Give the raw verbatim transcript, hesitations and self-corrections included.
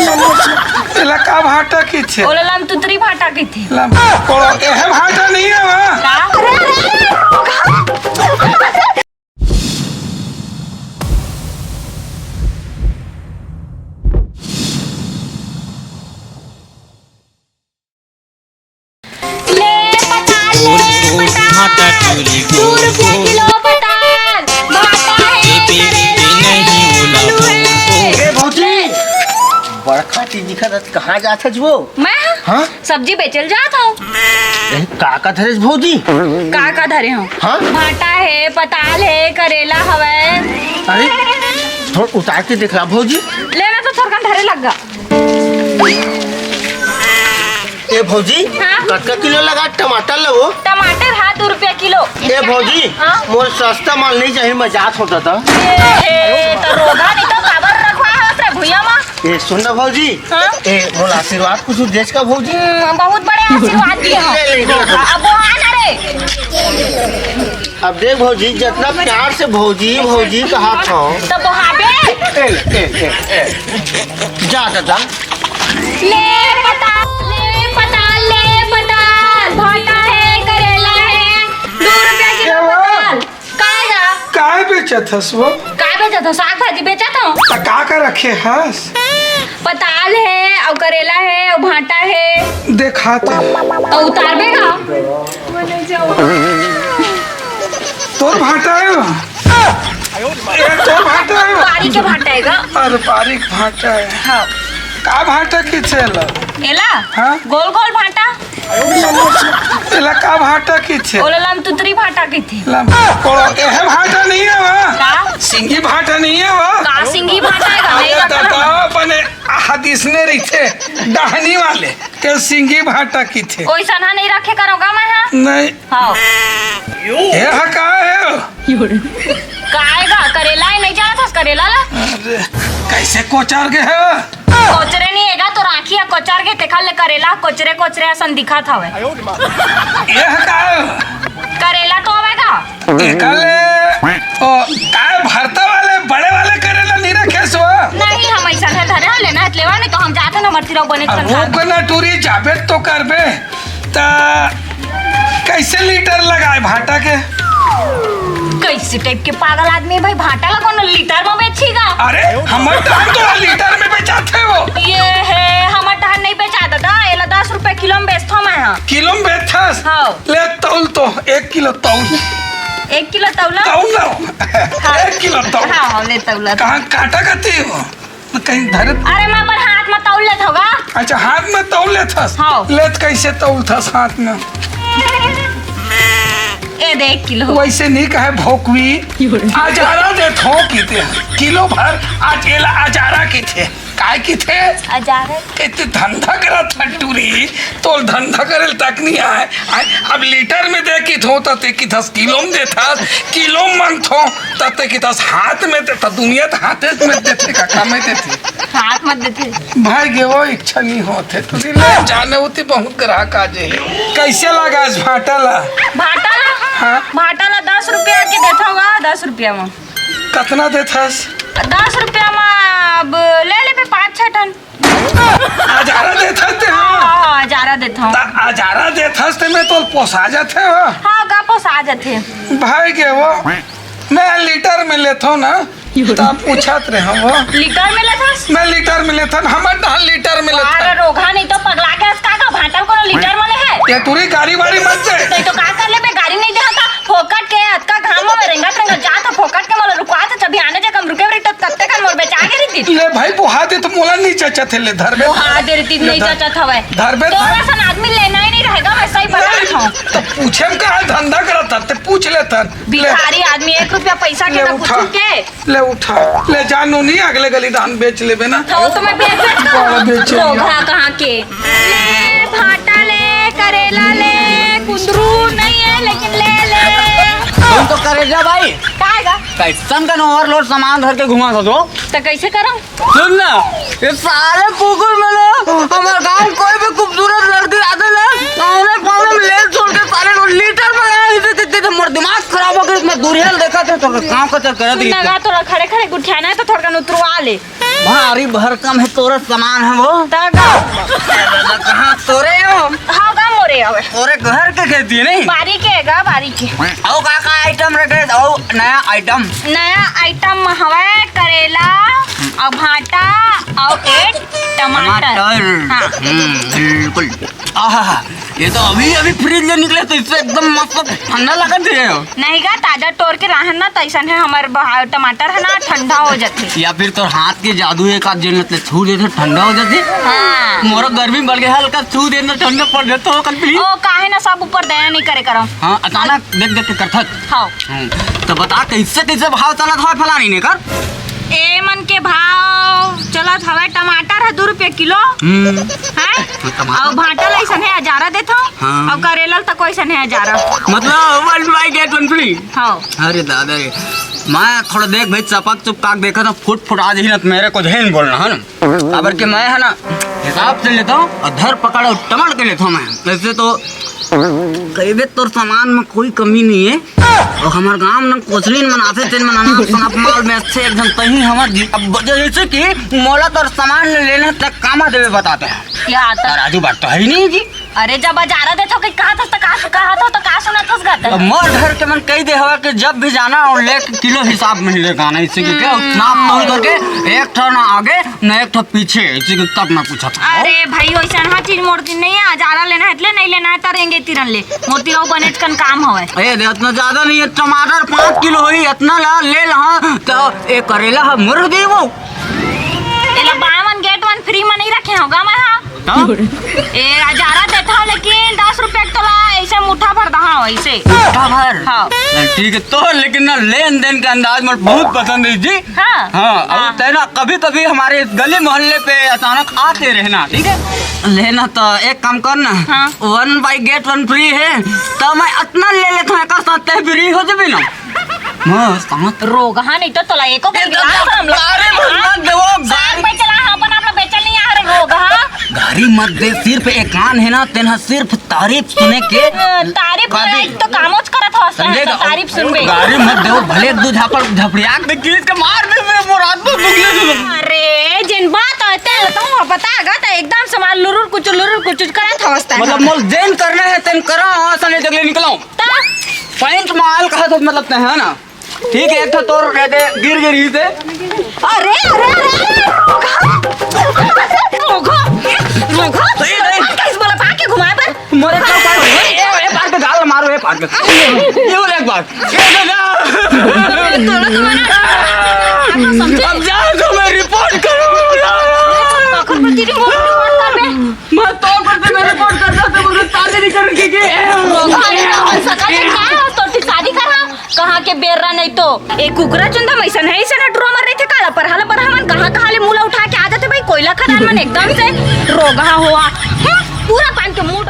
एला का भांटा किथे? ओला लमतुतरी भांटा किथे। लम-, ओ, एहे भांटा नहीं है वा? का? ले पताल, ले पताल, दू रुपया किलो पताल, भांटा हे, करेला हे, आलू हे। ए भौजी, बड़का चीज दिखत हे, कहाँ जात हस वो? मैं? हाँ? सब्जी बेचल जात हूँ। ए, का का धरेस भौजी? का का धरे हूँ? हाँ? भांटा हे, पताल हे, करेला हवय। अरे, थोड़ा उतार के देखला भौजी। ले ना तो थोड़कन धरे लग गा। ए भौजी, हाँ? कतका किलो लगा टमाटर ल वो? टमाटर हा दू रुपया किलो। ए भौजी, हाँ? मोर सस्ता माल नहीं चाही, मैं जात हूँ दादा। ए, ए, तो रोगा नहीं तो काबर रखवा है उसने भुइया मा? ए सुन ना भौजी, हाँ? ए मोला आशीर्वाद कुछ देस का भौजी? हम्म, बहुत बड़े आशीर्वाद दिए हो। ले, ले, ले। अब वो आ ना रे। अब देख भौजी, जितना प्यार से भौजी, भौजी कहा था। तो वो हाँ बे। ए, ए, ए, ए। जा दादा। ले पताल, ले पताल, ले पताल। भांटा हे, करेला हे, दू रुपया किलो पताल। काय गा? काय बेचत हस वो? काय बेचत हस? साग भाजी बेचत हूँ। त का का रखे हस? पताल हे, अउ करेला हे, अउ भांटा हे। देखा तो। तो उतारबे का? तोर भांटा हे वो? ए, तोर भांटा हे वो? बारी के भांटा हे गा। अरे, बारी के भांटा हे। हाँ। का भांटा किथे ला? एला? हाँ? गोल गोल भांटा। एला का भांटा किथे? ओला लमतुतरी भांटा किथे। लम-, ओ, एहे भांटा नहीं हे वा? का? सिंगी भांटा नहीं हे वा? का सिंगी भांटा हे गा? नहीं अरे पता। दादा, बने हाथ इसने रहिथे, डाहनी वाले, के सिंगी भांटा किथे। ओइसन हा नहीं रखे करों गा मैं हा? नहीं। हाँ। एहा का हे? काय गा? करेला हे, नहीं जानत हस करेला ला? अरे, कैसे कोचर गे हे? कोचरे नहीं हे गा, तोर आँखी ह कोचर गे, तेखर ले करेला कोचरे कोचरे असन दिखत हवय। एहा का? करेला तो हवय गा। एकर ले, ओ, काय भरता वाले, बड़े वाले करेला नहीं रखे हस वो? नहीं, हम अइसन ह धरे हन, लेना हे त लेवा, नहीं तो हम जात हन, हमर सिरौ बने अब खन वो खात। कोना टूरी जाबे तो करबे। त कैसे लीटर लगाए भांटा के? कैसे टाइप के पागल आदमी हे भाई, भांटा ला कोनो लीटर में बेचही गा? अरे, हमर डहन तो लीटर में बेचाथे वो। ए हे, हमर डहन नहीं बेचाय दादा, एला दस रुपया किलो में बेचथों मैं हा। किलो में बेचथस? हाँ। ले तौल तो, एक किलो तौल। एक किलो तौला? तौल ना। हाँ। एक किलो तौल। हाँ, हाँ, ले तौला। कहाँ काटा कती हो? कहीं धरे। अरे, मैं अपन हाथ में तौल लेत हौं गा। अच्छा, हाथ में तौल लेथस? हाँ। लेत कैसे तौलथस हाथ में? ए दे, एक किलो। वैसे नहीं कहे भोकवी, अजारा देथों किथे, किलो भर आज एला अजारा किथे, काय किथे? अजारा। ए, ते धंधा करत हस टूरी, तोल धंधा करे ल तक नहीं आय। आय, अब लीटर में दे किथों, त ते किथस किलो में देथस, किलो में मांगथों, त ते किथस हाथ में दे, त दुनिया त हाथे में देथे, का, का में देथे? हाथ में देथे। भाई गे वो इच्छा नहीं होथे, टूरी ले जाने होती बहुत ग्राहक आ जाए। कैसे लगा इस भांटा ला? भांटा ला? हाँ। भांटा ला दस रुपया के देथों गा, दस रुपया में। कतना देथस? दस रुपया में अब ले लेबे पाँच छह ठन। अजारा देथस ते, हाँ। हाँ, हाँ, अजारा देथों। त अजारा देथस ते में तोल पोसा जाथे हो। हाँ, गा पोसा जाथे। भाई गे वो, मैं लीटर में लेथों ना, त पूछत रहे हौं वो। लीटर में लेथस? मैं लीटर में लेथों, हमर डहन लीटर में लेथन। अरे रोगहा नहीं तो पगला गे हस का, का भांटा ल कोनो लीटर में ले हे? ये टूरी गाड़ी वाड़ी मत दे। नहीं तो का कर लेबे, गाड़ी नहीं देहा त फोकट के अतका घाम में रेंगत रेंगत जात ह, फोकट के मोला रुकवात ह, जब आने जगह हम रुके रही त कत्ते कन मोर बेचा गे रही। ले भाई, बोहा दे तो मोला नहीं चचत हे, ले धर बे। बोहा दे रही, नहीं चचत हवय। धर बे, तोर धर। असन आदमी लेना ही नहीं रहेगा, मैं सही बता रहा हूँ। तो पूछे में का है, धंधा करत ह, ते पूछ लेथन। ले। भिखारी आदमी, एक रुपया पैसा के ले ना उठा। पूछू के। ले उठा, ले जा नोनी, अगले गली धान बेच लेबे ना। तो, तो मैं बेच, बेच बड़ा बेचे। लोग हाँ कहाँ के। ले भाटा ले, करेला ले, कुंदरू नहीं है लेकिन ले ले। तुम तो करेजा भाई। का आएगा? कैसन का ओवरलोड सामान धर के घुमा था तो? तो कैसे करो? सुन ना, ये सारे कुकुर में ना हमारे गांव में कोई भी खूबसूरत लड़की आते ना, तो उन्हें पानी में ले छोड़ के सारे को लीटर में लगा देते थे। तुम्हारा दिमाग खराब हो गया, इसमें दुरियल देखा। तो तोर काम का चक्कर सुन ना गा, तोला खड़े खड़े गुठियाना हे तो थोड़कन उतरवा ले। भारी भरकम हे तोर सामान हे वो। त गा। कहाँ तोरे हो? हाँ गा, मोरे हवे। तोरे घर के खेती नहीं? बारी के गा, बारी के। अउ का का आइटम रखे? अउ नया आइटम? नया आइटम हवे करेला, अउ भांटा, अउ एक टमाटर। टमाटर। हाँ। हम्म, बिल्कुल। आहा, ये तो अभी अभी फ्रिज ले निकले तो इससे एकदम मस्त ठंडा लगत हे। नहीं गा, ताजा टोर के राहन ना, तइसन हे हमर बहा-, टमाटर हे ना, ठंडा हो जाथे। या फिर तोर हाथ के जादू, एक आध जेन ल छू देथे, ठंडा हो जाथे। हाँ। मोरो गर्मी बढ़ गे, हल्का छू देना, ठंडा पड़ जाथे, कल प्लीज। ओ, काहे ना सब ऊपर दया नहीं करे करव। हाँ, अचानक देख देख के करथस। हाँ। हम्म, तो बता, कैसे कैसे भाव चलत हवय फलानी ने कर? ए मन के भाव चलत हवय, टमाटर ह दू रुपये किलो। हम्म। हैं? हाँ, टमाटर। अउ भांटा ल अइसन हे, हजारा देथव। हाँ। अउ करेला ल तको अइसन हे, हजारा। मतलब, one buy get one free। हाँ। अरे दादा रे, मैं थोड़ा देख भाई, चपक चुपका के देखा था, फुट फुट आ जाही ना, तो मेरे को झेन बोलना है ना। काबर के मैं है ना, हिसाब से लेथव अउ धर पकड़ अउ टमड़ के लेथव मैं। वैसे तो कहिबे तोर सामान में कोई कमी नहीं है। अउ हमर गांव में कोचलिन मन आथे, तेन मन अनाप शनाप माल बेचथे, एक झन तही हमर जी-, अब जैसे कि मोला तोर सामान ले लेना, त कामा देवे बताते हैं। क्या आता? राजू बात तो है ही नहीं जी। अरे, जब हजारा देथव कि कहा था, तो का, कहा था, तो का सुनत हस गा त? अब मोर घर के मन कही दे हवा कि जब भी जाना हो, ले किलो हिसाब में ही लेके आना। इसी के क्या, हम्म। नाप तोल करके एक ठो ना आगे, ना एक ठो पीछे, इसी के तब ना पूछा था। अरे भाई, वैसन हा चीज मोर दिन नहीं है, हजारा लेना है, ले नहीं लेना है, त रेंगे तिरन ले, मोर तीर अउ बनेच कन काम हवय। ए, दे, इतना ज्यादा नहीं है, टमाटर पाँच किलो होई, इतना ला, ले ला, हाँ, तो ए करेला हा, मुर देवो। एला buy one get one free में नहीं रखे होगा मैं, हाँ? हाँ? ए, हजारा देथव, लेकिन दस रुपया के तोला ऐसे मुट्ठा भर दहा, ऐसे। मुट्ठा भर? हाँ। चल, ठीक है, तो लेकिन ना, लेन देन के अंदाज मोर बहुत पसंद है जी। हाँ। हाँ, हाँ। अउ तैं ना कभी कभी हमारे इस गली मोहल्ले पे अचानक आते रहना, ठीक है? लेना तो एक काम कर ना, हाँ। One buy get one free है, तो मैं इतना ले लेता हूँ, एक साथ तय फ्री हो जबे ना। मस्त, मस्त। रोगहा नहीं तो तोला एको ए, बार तो गिलास हम लोग अरे, मत दे वो साग गाड़ी। बेचला, हाँ, अपन आप लोग बेचल नहीं आ रहे, रोगहा। गाड़ी मत दे, सिर्फ एक कान है ना, तेन हा सिर्फ तारीफ सुने के अ, तारीफ कभी में तो कामोच करत हो, समझे? तारीफ सुनबे। गाड़ी मत दे, भले एक दू झापड़ झपड़िया के खींच के मार दे, मेरे मोर हाथ में दुख ले। अरे, जेन बात होते हैं, तो वो पता है, तो एकदम से मार लुरुर कुचुर, लुरुर कुचुर करत हो, मतलब, मोल जेन करना है, तेन करो, हाँ, सने जगले निकलो। ता? पैंट माल कहा था, मतलब, तैं है ना? ठीक है, एक ठो तोर रह दे, गिर गिर ही से। अरे, अरे, अरे, अरे, रोगहा, रोगहा, रोगहा, सही नहीं। कैसे बोला, पाके घुमाए पर? मोरे का पार, ए, ए, ए, पार के गाल मारो, ए, पार के। ये बोले एक बार। ये दे ना। तोला तो मैंने समझे। अब जा तो मैं रिपोर्ट करूँगा। आखिर में तेरी मौत रिपोर्ट कर बे। मैं तो पर से मैं रिपोर्ट करता तो मुझे शादी नहीं करूँगी कि। रोगहा नहीं तो हम सकल से क्या है, और तो शादी करा। कहाँ के बेर्रा नहीं तो। ए कुकरा चुंदा, मैसन है, ऐसे ना ड्रामा रहिथे काला, पर हाला पर हमन कहाँ, कहाँ ले मुला उठा के आ जाते भाई, कोयला खदान मन एकदम से रोगहा हुआ। हम्म, पूरा पान के मुंह